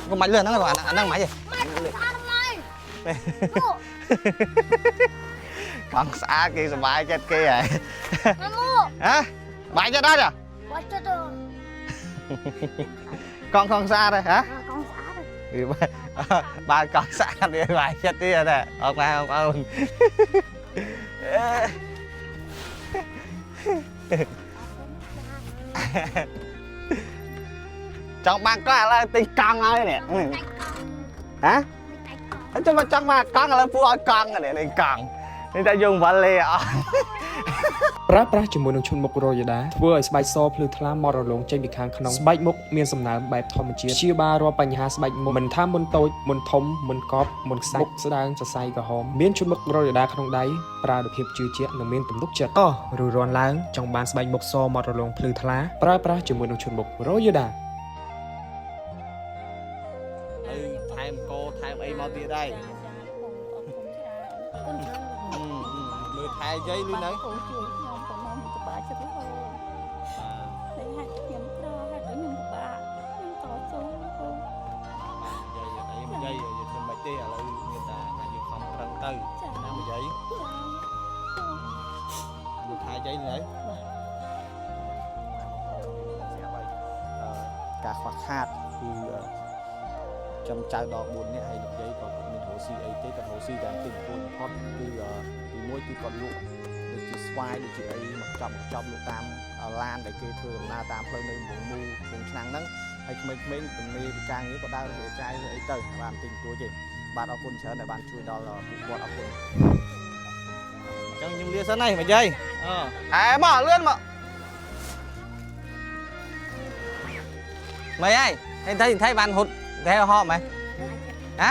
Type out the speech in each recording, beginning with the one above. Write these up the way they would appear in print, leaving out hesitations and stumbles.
កុំបាច់លឿនហ្នឹងអាហ្នឹងមិនទេ ស្អាតម៉ែ កង់ស្អាតគេសប្បាយចិត្តគេហ៎ ម៉ម ហ៎បាយចិត្តអត់ បាច់ទៅ កង់កង់ស្អាតហ៎ហ៎ កង់ស្អាត វាបានកង់ស្អាតវាបាយចិត្តទៀតណាអរគុណបងប្អូនចង់បានកង់ឥឡូវទិញកង់ហើយនេះហ៎ តែកង់ ចាំមកចង់បានកង់ឥឡូវពូឲ្យកង់នេះនេះកង់នេះតែយើងវ៉ាល់លេអស់ ប្រើប្រាស់ជាមួយនឹងឈុតមុខរ៉ូយ៉ាដាធ្វើឲ្យស្បែកសភ្លឺថ្លាមករលោងចេញពីខាងក្នុងស្បែកមុខមានសំណើមបែបធម្មជាតិព្យាបាលរាល់បញ្ហាស្បែកមុខមិនថាមុនតូចមុនធំមុនកប់មុនខ្សាច់មុខស្ដើងសរសៃក្រហមមានឈុតមុខរ៉ូយ៉ាដាក្នុងដៃប្រើដោយភាពជឿជាក់និងមានទំនុកចិត្តអោះរួចរាន់ឡើងចង់បានស្បែកមុខសមករលោងភ្លឺថ្លាប្រើប្រាស់ជាមួយនឹងឈុតមុខរ៉ូយ៉ាដា ហើយថែមកោថែមអីមកទៀតដែរ អរគុណច្រើនអរគុណច្រើន មើលថែយាយលឺនៅ ពូជួយខ្ញុំក៏មកខ្ញុំពិបាកចិត្តរហូតតែហេតុខ្ញុំក្រហេតុខ្ញុំពិបាកខ្ញុំតស៊ូពូ យាយអីយាយយើងធ្វើមិនទេឥឡូវមានតែថាយើងខំប្រឹងទៅ ចា ណាមួយយាយ ចា មើលថែយាយនេះហើយស្រាប់ហើយការខ្វះខាតគឺចំចៅដល់4នាក់ហើយលោកយាយក៏មានរស់ស៊ីអីទេគាត់រស់ស៊ីតែតិចបន្តួចបំផុតគឺទីមួយគឺគាត់លក់ដូចជាស្វាយដូចជាអីមកចប់មកចប់លក់តាមឡានដែលគេធ្វើដំណើរតាមផ្លូវនៅវងមូលវងឆ្នាំងហ្នឹងហើយក្មេងៗទំនេរពីការងារក៏ដើររើចាយរើអីទៅបានតិចបន្តួចទេបាទអរគុណច្រើនដែលបានជួយដល់ពួកគាត់អរគុណអញ្ចឹងខ្ញុំលាសិនហើយមកយាយអឺហែមកលឿនមកមិនហើយថៃថៃបានហត់ថៃហមហ៎ហ៎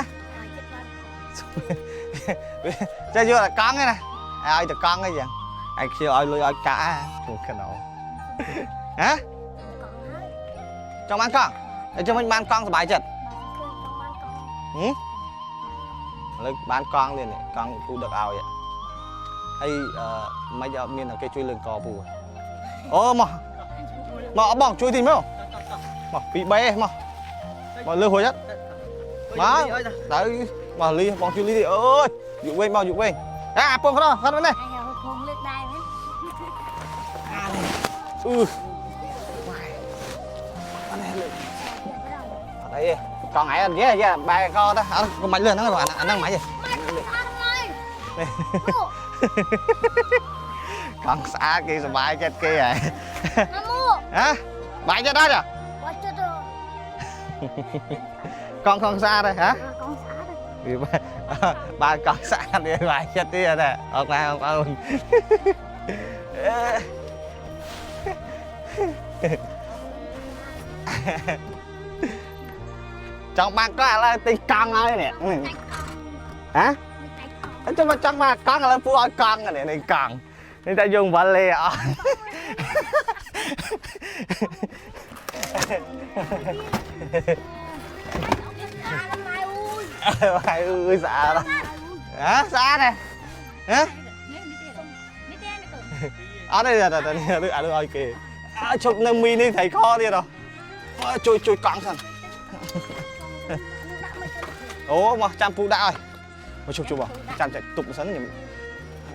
ចេះយកតែកង់ឯណាឲ្យតែកង់ឯងចឹងឯងខ្ជិលឲ្យលុយឲ្យកាក់ជួកណោហ៎ កង់ហើយ ចង់បានកង់ហើយចុះមិនបានកង់សុបាយចិត្ត ឃើញចង់បានកង់ ហឹមឥឡូវបានកង់ទៀតនេះកង់ពូដឹកឲ្យហើយអឺមិនអត់មានតែគេជួយលើកពូអូមកមកអបងជួយតិចមកមក2 3មកមកលើរួចអត់មកទៅមកលីបងជួយលីតិចអើយយុវវិញមកយុវវិញអាពងក្រគាត់នេះ ហើយហូបលើកដែរមែន អឺអត់នេះលើអត់អីទេកង់ឯងអត់យេយេបែកកទៅអត់កុំបាច់លឿនហ្នឹងអាហ្នឹងមិនទេ ស្អាតម៉ែ កង់ស្អាតគេសប្បាយចិត្តគេហ៎ ម៉ម ហ៎បាយចិត្តអត់ បាច់ទៅ កង់កង់ស្អាតហ៎ហ៎ កង់ស្អាត វាបានកង់ស្អាតវាបាយចិត្តទៀតណាអរគុណបងប្អូនចង់បានកង់ឥឡូវទិញកង់ហើយនេះ តែកង់ ហ៎ តែកង់ ចាំមកចង់បានកង់ឥឡូវពូឲ្យកង់នេះនេះកង់នេះតែយើងវ៉ាល់លេអស់ ស្អាតម៉ែអើយ ហើយអើយស្អាតហ៎ស្អាតហ៎ហ៎ នេះនេះទេនេះទេនេះកូន អត់ទេតែនេះអានោះឲ្យគេអើជប់នៅមីនេះត្រីខទៀតហ៎ជួយជួយកង់សិន ដាក់មកទៅ អូមកចាំពូដាក់ឲ្យមកជប់ជប់ចាំចាច់ទុកសិនខ្ញុំ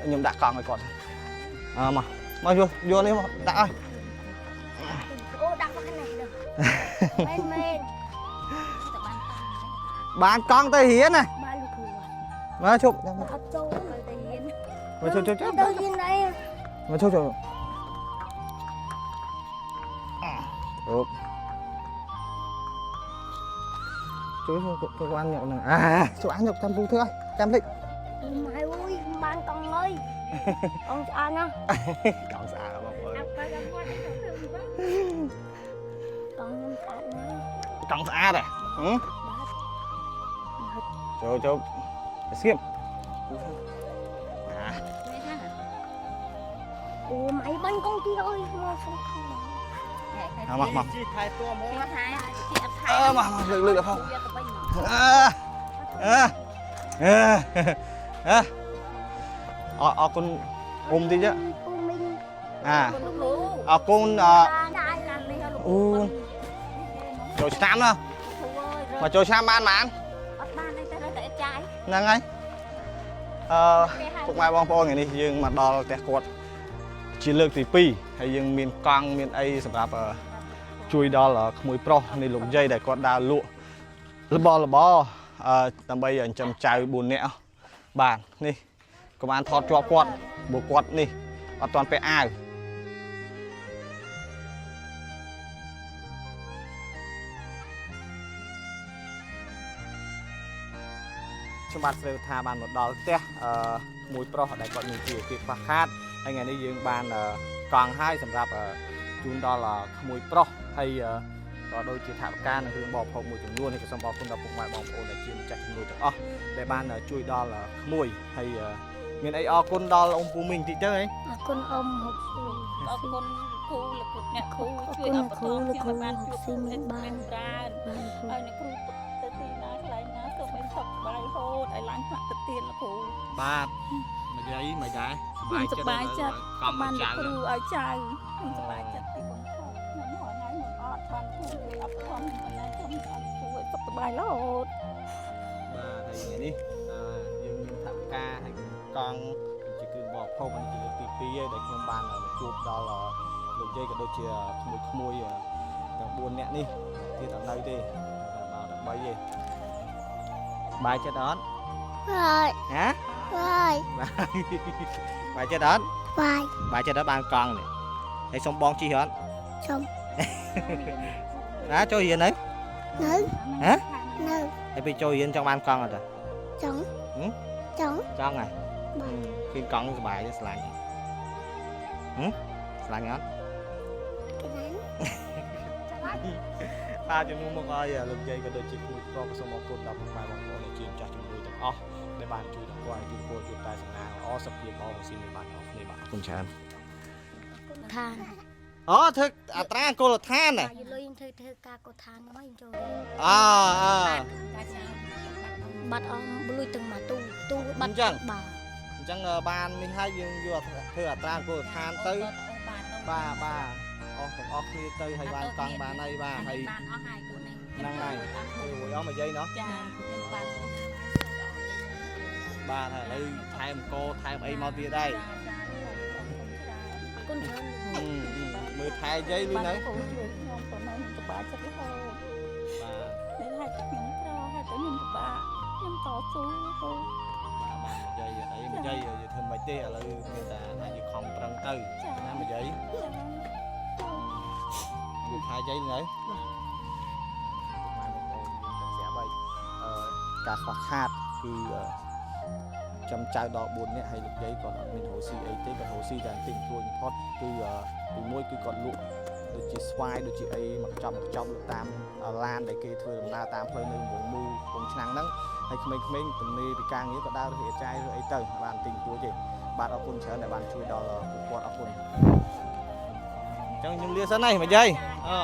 ខ្ញុំដាក់កង់ឲ្យគាត់អើមកមកយកយកនេះមកដាក់ឲ្យ អូដាក់មកនេះដល់មែនមែន ទៅបានកង់ បានកង់ទៅរៀនណា បានលោកគ្រូ មកជប់ អត់ចូល ទៅរៀន មកជប់ជប់ជប់ ទៅរៀនអី មកជប់ជប់អូជួយជួយអានយកហ្នឹងអាជួយអានយកចាំពូធ្វើឲ្យចាំតិច ម៉ែអើយបានកង់អើយអង្គស្អាតណាស់ កង់ស្អាតបងប្អូន អាប់ទៅដល់គាត់នេះទៅធ្វើវិញ កង់ខ្ញុំស្អាតណាស់ កង់ស្អាតហ៎ បាទ ចូលចូលស្គៀមអា នេះថា អូម៉ៃបាញ់កង់ទីអើយមកសុំខំ មកមក ជីថែតួហ្មង គេថាគេអត់ថែ អឺមកមកលើកលើកដល់ផង យកទៅវិញមក អឺអឺអឺអឺអរអរគុណអ៊ំតិច ពូមីង អា លោកគ្រូ អរគុណអ បានដែរ កាន់នេះលោក អូចូលឆ្នាំណា គ្រូអើយ មកចូលឆ្នាំបានបាន អត់បានទេតែតែចាយ ហ្នឹងហើយអឺពុកម៉ែបងប្អូនថ្ងៃនេះយើងមកដល់ផ្ទះគាត់ជាលើកទី2ហើយយើងមានកង់មានអីសម្រាប់ជួយដល់ក្មួយប្រុសនៃលោកយាយដែលគាត់ដើរលក់របររបរអឺដើម្បីចិញ្ចឹមចៅ4នាក់បាទនេះក៏បានថតជាប់គាត់ព្រោះគាត់នេះអត់ទាន់ពាក់អាវខ្ញុំបាទស្រីវថាបានមកដល់ផ្ទះអឺមួយប្រុសដែលគាត់មានជីវភាពខ្វះខាតហើយថ្ងៃនេះយើងបានកង់ហើយសម្រាប់ជូនដល់ក្មួយប្រុសហើយក៏ដូចជាថវិកានិងគ្រឿងបរិភោគមួយចំនួនហើយក៏សូមអរគុណដល់ពុកម៉ែបងប្អូនដែលជាម្ចាស់ជំនួយទាំងអស់ដែលបានជួយដល់ក្មួយហើយមានអីអរគុណដល់អ៊ំពូមីងតិចទៅហី អរគុណអ៊ំហុកស៊ី អរគុណគ្រូលោកគ្រូអ្នកគ្រូជួយអបតមខ្ញុំឲ្យបានជួបមានច្រើនហើយអ្នកគ្រូទៅទីណាកន្លែងណាសូមឲ្យសុខសប្បាយរហូតឲ្យឡើងថ្នាក់ទៅទៀតលោកគ្រូ បាទមកយាយមិនដែរ ខ្ញុំសប្បាយចិត្តបានលោកគ្រូឲ្យចៅខ្ញុំសប្បាយចិត្តទីបំផុតខ្ញុំរាល់ថ្ងៃខ្ញុំអត់បានគ្រូជួយអបតមខ្ញុំណាខ្ញុំឲ្យគ្រូឲ្យសុខសប្បាយរហូត បាទហើយថ្ងៃនេះយើងមានថវិកាហើយកង់ជាគ្រឿងបរិភោគនេះជាលើកទី2ហើយដែលខ្ញុំបានមកជួបដល់លោកយាយក៏ដូចជាក្មួយៗទាំង4នាក់នេះទៀតអត់នៅទេតែមកតែ3ទេបាយចិត្តអត់ ហើយ ហ៎ ហើយ បាយចិត្តអត់ បាយ បាយចិត្តអត់បានកង់នេះហើយសុំបងជិះអត់ ចំ ណាចូលរៀនហើយ នៅ ហ៎ នៅ ហើយពេលចូលរៀនចង់បានកង់អត់ ចង់ចង់ ចង់ហ៎ឃើញកង់សប្បាយស្រឡាញ់ហ៎ស្រឡាញ់អត់ កណាន បាទជំនួសមកឲ្យលោកយាយក៏ដូចជាគ្រូប្រុសក៏សូមអរគុណដល់ពុកម៉ែបងប្អូនដែលជាម្ចាស់ជំនួយទាំងអស់ដែលបានជួយដល់គាត់ឲ្យជួយគួរជួបតែសំណាងល្អសុខភាពល្អស៊ីមានបានអរគ្នាបាទអរគុណច្រើន ឋាន អូធ្វើអត្រាអង្គលឋានណា យលុយខ្ញុំធ្វើធ្វើការកោឋានមកខ្ញុំចូលរៀន អអ ចាចា បាត់អស់លុយទាំងមកទូទូបាត់បាទ អញ្ចឹងបាននេះហើយយើងយកធ្វើអត្រាអង្គលឋានទៅបាទបាទអស់ទាំងអស់គ្នាទៅហើយបានកង់បានហើយបាទហើយ បានអស់ហើយពួកនេះ ហ្នឹងហើយរួចអស់មកយាយណោះ ចាខ្ញុំបាន បាទហើយឥឡូវថែមកថែមអីមកទៀតដែរ អរគុណច្រើន មើលថែយាយលឺនៅ គ្រូជួយខ្ញុំប៉ុណ្ណឹងខ្ញុំសប្បាយចិត្តរហូត បាទ តែហេតុខ្ញុំក្រហេតុខ្ញុំពិបាកខ្ញុំតស៊ូគ្រូ បាទបាទនិយាយអីនិយាយយើងធ្វើមិនទេឥឡូវមានតែថាយើងខំប្រឹងទៅ ចា ណានិយាយ ចា មើលថែយាយនៅម៉ែបងប្អូនយើងទាំងស្រាប់ហើយអឺការខ្វះខាតគឺចំចៅដល់4នាក់ហើយលោកយាយគាត់អត់មានរកស៊ីអីទេគាត់រកស៊ីតែទិញទួយបំផុតគឺទី1គឺគាត់លក់ដូចជាស្វាយដូចជាអីមកកញ្ចប់មកកញ្ចប់លក់តាមឡានដែលគេធ្វើដំណើរតាមផ្លូវនៅវងមូវងឆ្នាំងហ្នឹងហើយក្មេងៗទំនេរពីការងារក៏ដើររើសអេចាយរើសអីទៅបានទិញទួយទេបាទអរគុណច្រើនដែលបានជួយដល់ពួកគាត់អរគុណអញ្ចឹងខ្ញុំលាសិនហើយមកយាយអឺ